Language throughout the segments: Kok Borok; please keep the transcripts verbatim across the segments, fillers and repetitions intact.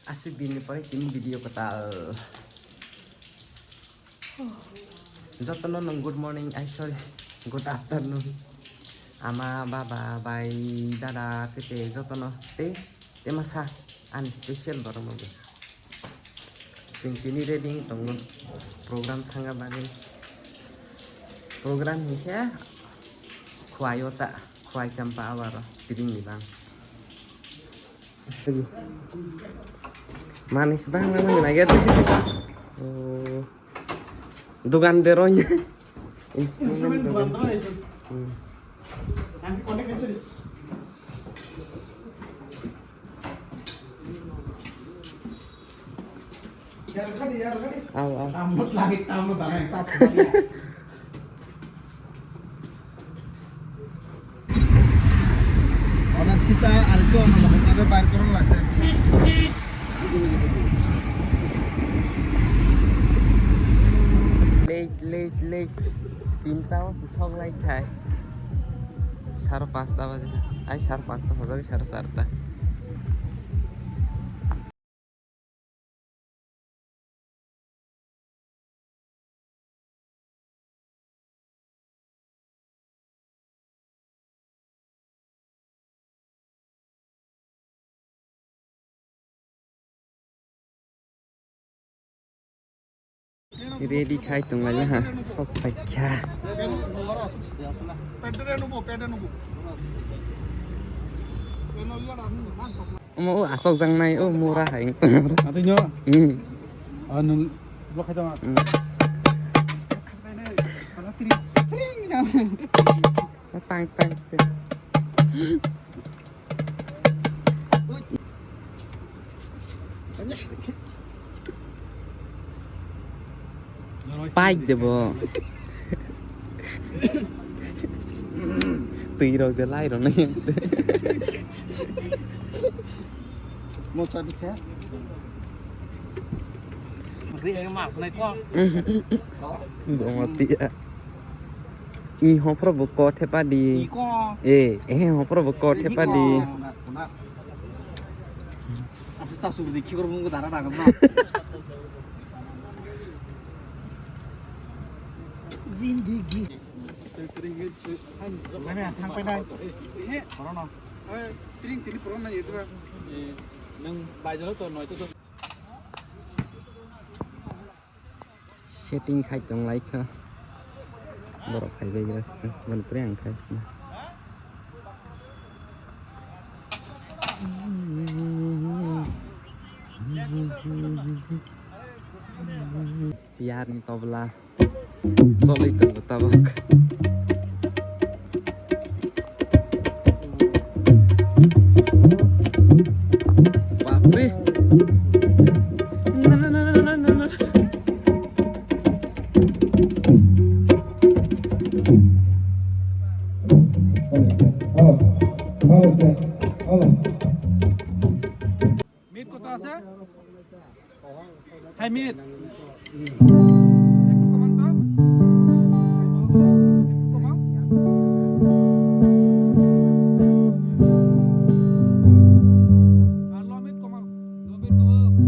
Aswk dinni pore tini video kwtal. Jotono nung good morning, ai sorry, good afternoon. Ama, baba, bai, dada, tete jotono tei, tei masa ani special borok no bo. Chwng tini ready wng tongo program thangna bagwi. Program hinkhe Khwai o ta, Khwai Champa abaro tring ni bang. Manis bang nang nang lagi ada. Oh. Dukan de ronya. Instrumen dukan. Hmm. Aw, aw. Order sita ar ko no hobe bai koron lagse. Late, late, late. Tinta o sok lai thai. Sar pasta baje. Ai sar pasta hojak sar sarta. Ready khai tonglaina ha, sok paikha. Omo o asok jangnai o mura hai. Atwino? Hmm. Ah, nung lo khai tong. Hmm. Tang, tang, tang. Paik debo. Twi rok de lai rok nai. Mocha dikha. Ri ang mas nai ko. Joma tia. I hopro bo ko thepa di. I ko. Eh, eh, hopro bo ko thepa di. Asa ta suk di khikor mung dara dagam na. Zindagi. Mane thang pai nai. He. Corona. Eh, tring tini corona itu. Eh, nang bai jalo to noi to. Setting khai tong lai kha. Borok khai bai gas ta. Bon pre ang khai sna. Yarni tobla. Choli tongo tabuk. Bapre. Na, na, na. Mit koto ase? Hai, Mit. Ekটু কমান তো। Ekটু কমাও। আর লো, Mit, কমাও। Alo, Mit, কমাও।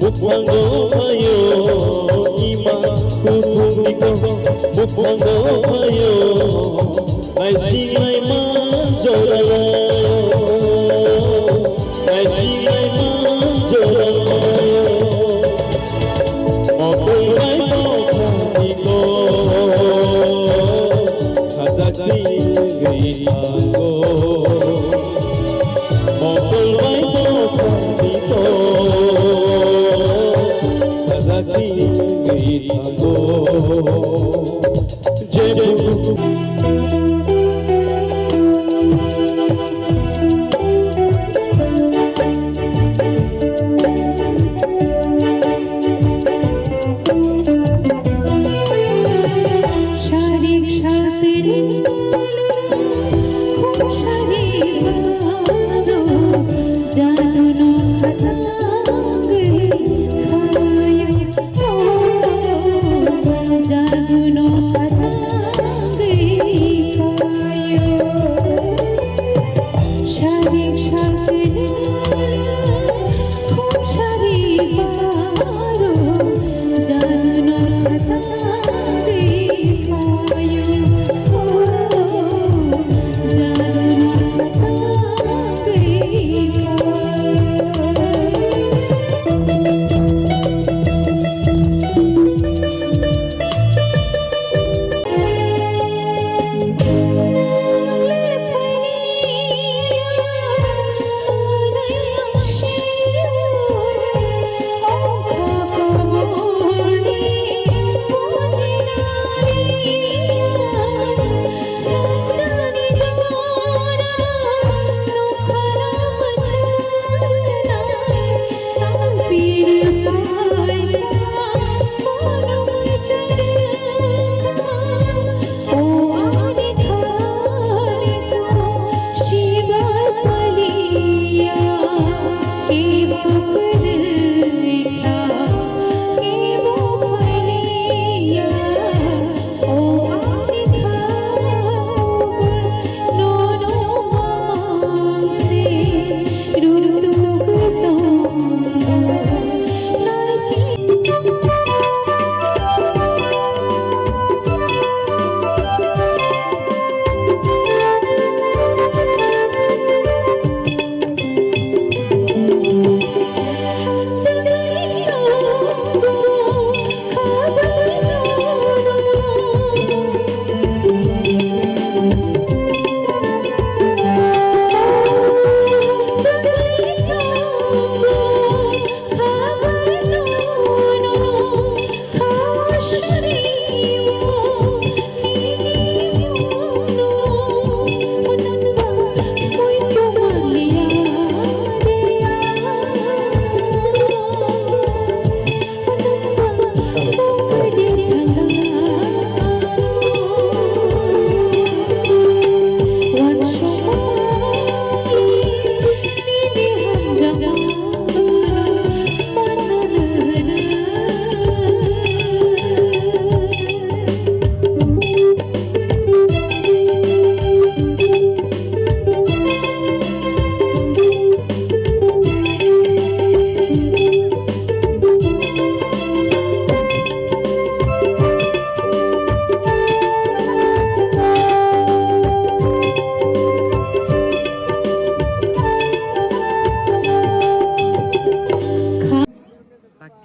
Buphango phaio, ima kuthumni kok buphango phaio. Naisinglaima joralaio, naisinglaima joralaio. Mokol bai tongthani kok sajak tingwi thango. Mokol bai tongthani kok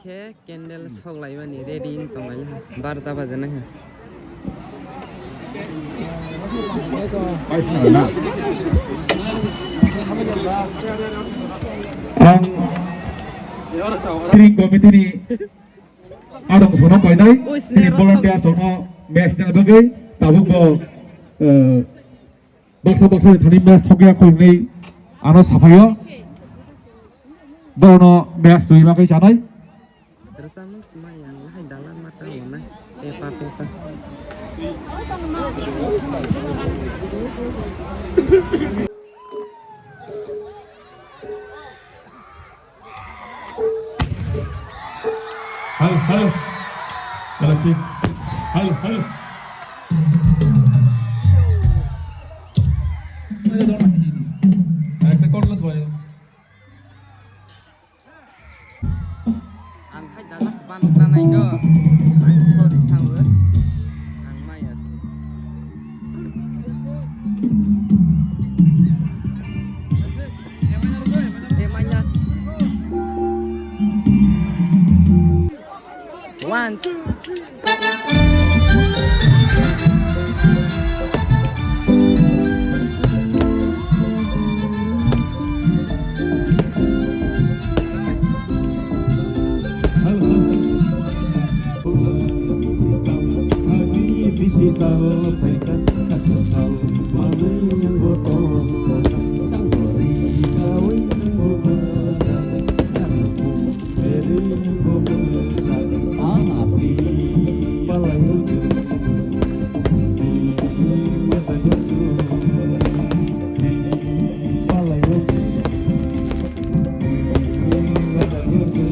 Khe candle sok laimani ready wng tong lai ha, barota baja nai ha. Ang steering committee ni adong sono koinai, tini volunteer sono match ni bagwi tabuk bo, eh, baksa baksa ni thani match sokya koi hwnwi ano saphaio. Bono match twi ma khe chanai. Rwchapmung se ma yang, hai dalan ma tang nai. Pepa, pepa. Hello, hello. Hello, check. Hello, hello. Hello, don't mind. Director, call us, boy. Ang khai dala ban tanai do. Ang sorry thango. Ang maya se. Eh, manya. One, two, three.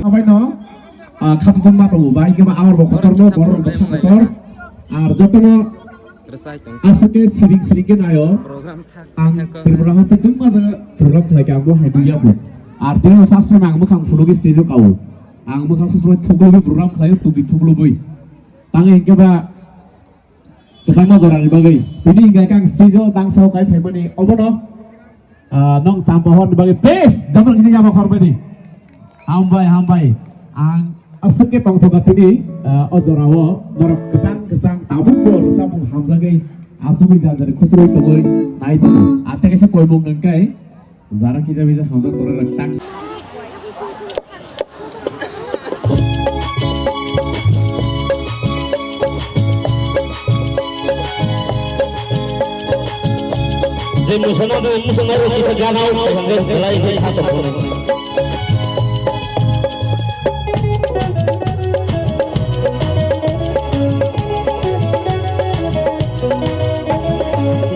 Abai no, ah, khatungma tongo, bai khe ba amar bo kotor no, borok bo kha kotor. Ar jotono aswk khe siring siring khe naio. Ang Tripura haste tungma jaga program khlai khe ang bo hai nukya bo. Ar tini first time ang mwkhang phunugwi stage o kao. Ang mwkhang sosma thuklugwi program khlaio, tubi thuklugwi. Tang hinkhe ba kwchangma jorani bagwi. Tini hinkhe ang stage o tang sao kai phaimani obono, ah, nong champa horni bagwi please jabon kisi jabon khorbai di. Hambai, hambai. Ang aswk khe tongthokha tini, ah, o jorao norok kwchang kwchang tabukbo rwchapmung hamjagwi achugwi jar jar khusrwi tongwi nai tongo. Atekhe se koimung nangkhe. Jara kisa bisa hamjak tongna rwk tak. Je musana do musana ro kisa gana o khangge belai khe kha tongkho.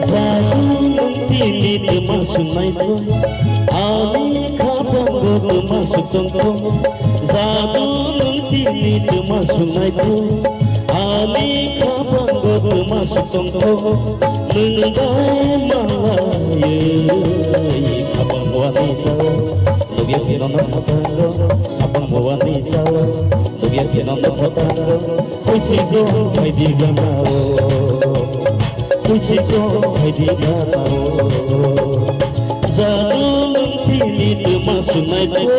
Jadu nwng tini twma swngnai thung, ani khapango twma swk tongkho. Jadu nwng tini twma swngnai thung, ani khapango twma swk tongkho. Nwng bai malaiwi khapango ani sao, nukya phino nang phatango, khapango ani sao, nukya phino nang phatango. Puisi ko hai di gana o, puisi ko hai di gana o. Jadu nwng tini twma swngnai thung.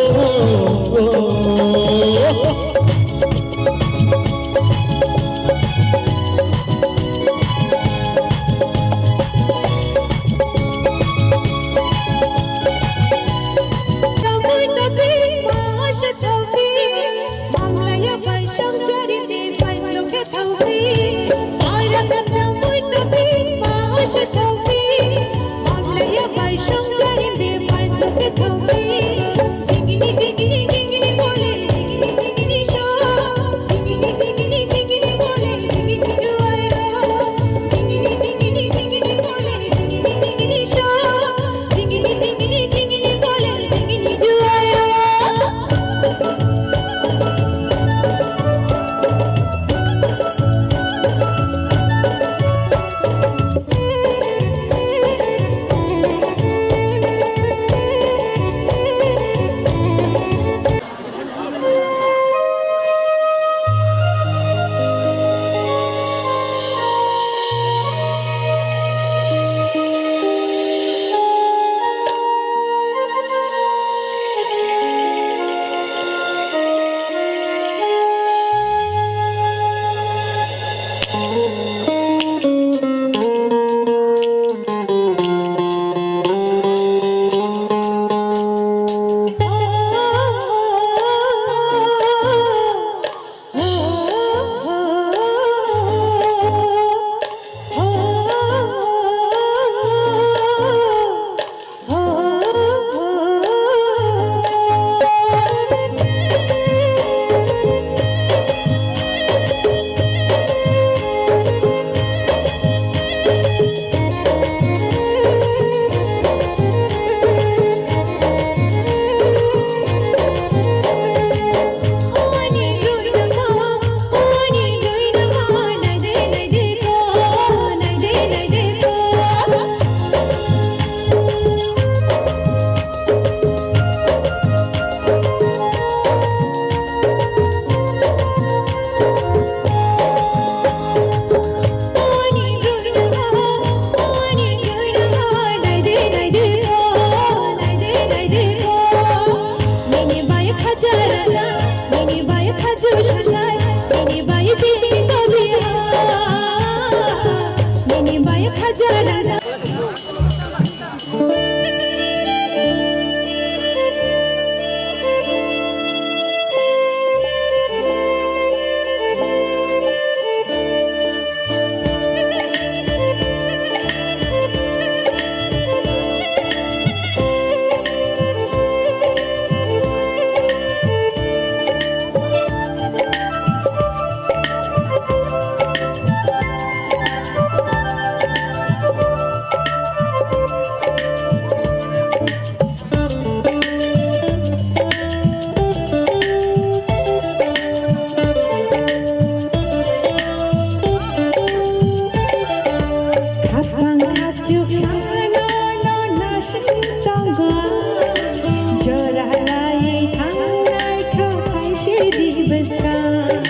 bwskang.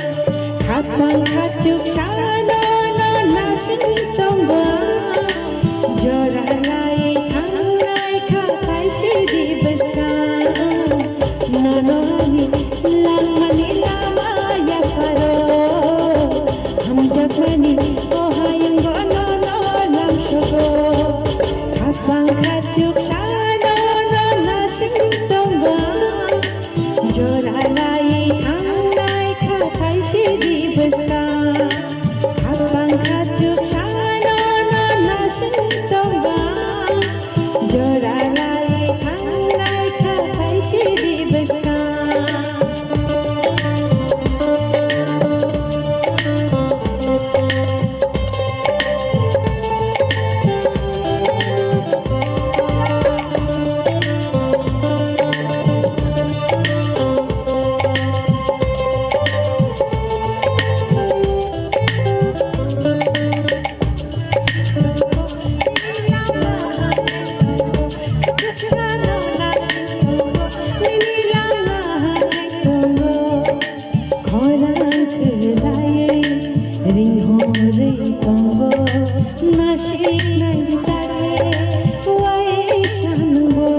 Khapang khachuk sano no nasing tongo. Jora lai thangnai kha kaisidi bwskang. Nono ani langmani lama yapharo. Hamjakmani o hayungo nono lamsogo. Khapang khachuk sano no nasing tongo. Jora lai thangnai kha kaisidi bwskang. Khapang khachuk sano no nasing tongo. Jora lai thangnai kha kaisidi bwskang. Khorang khlaiwi ringhorwi tongo, nasik nai tare waisango.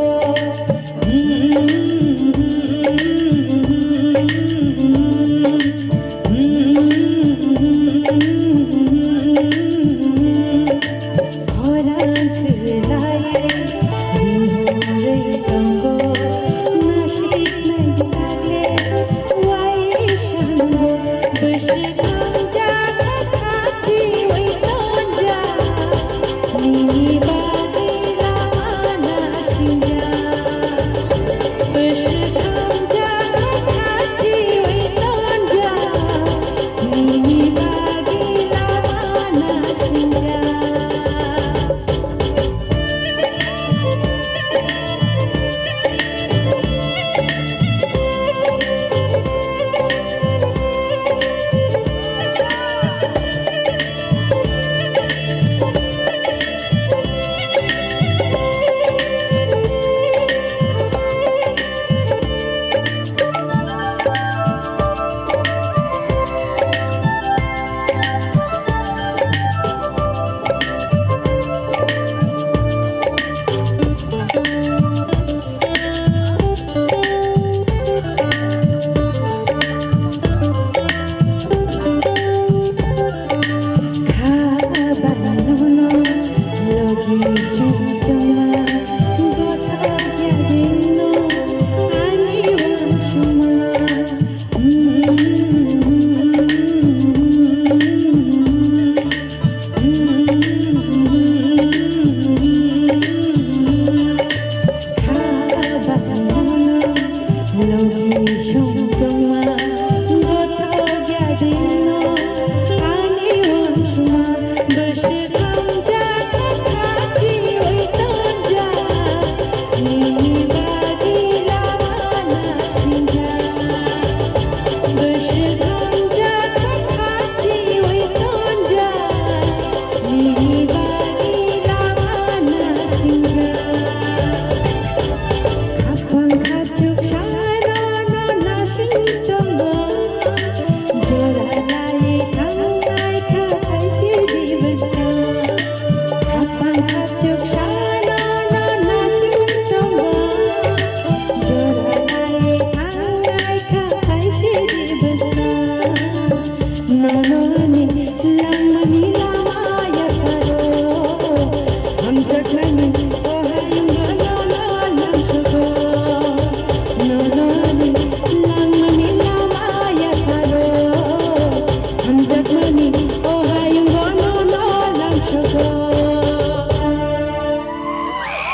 Khorang khlaiwi ringhorwi tongo, nasik nai tare waisango. Bwswk hamjak kha khachiwi tonjak, nini bagwi lama nasingjak. Bwswk hamjak kha khachiwi tonjak, nini bagwi lama nasingjak.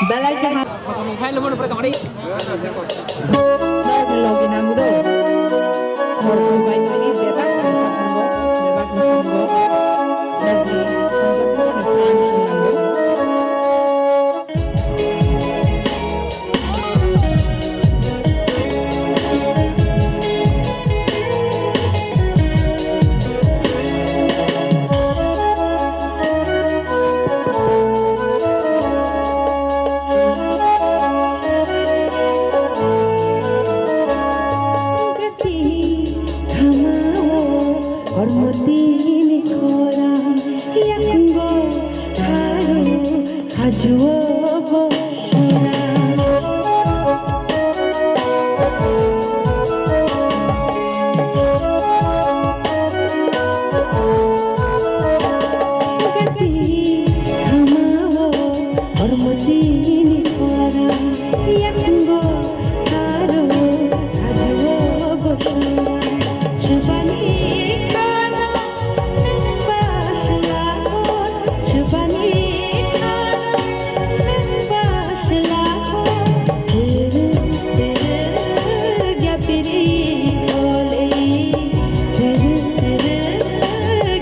Belai kaham. Logi nango do. Hor bai noni bebak nangkha thango, bebak nangkha thango. Logi nango. Tini khorang yakungo haru hajuo bo sura. Gati hamao ormo tini khorang yakungo haru hajuo bo sura. Shubani khana nang ba shlako, shubani khana nang ba shlako. Tiri tiri gyapiri kole, tiri tiri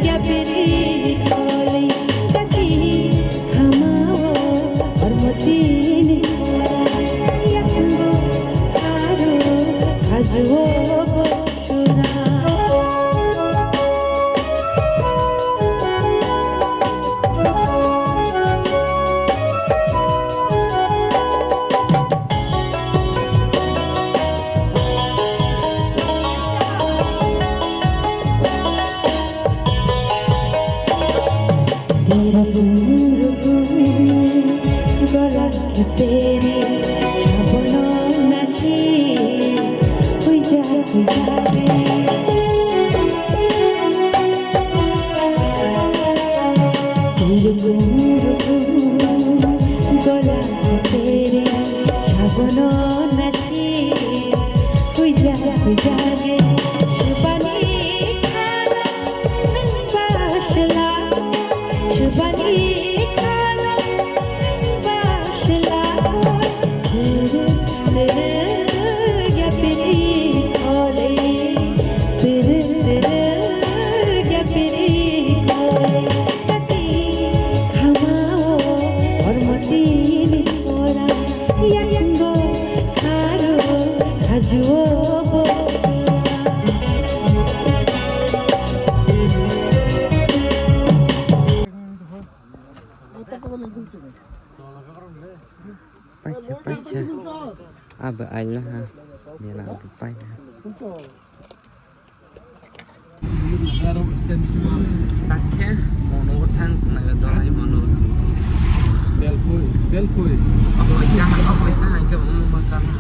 gyapiri kole. Kati hamao ormo tini yakungo haru hajuo bo sura. Tiri kum rukum gola ki teri shabono nashi, huija huija re. Tiri kum rukum gola ki teri shabono nashi, huija huija re. Shubani khana nang ba shlako, shubani khana nang ba shlako. Tiri tiri gyapiri kole, tiri tiri gyapiri kole. Kati hamao ormo tini khorang yakungo haru hajuo bo. Pacha, pacha. Aba ailaha. Mela aba paiha. Takhe mono thang naga dolai mono. Belpui, belpui. Apa isa, apa isa hangke mono masana.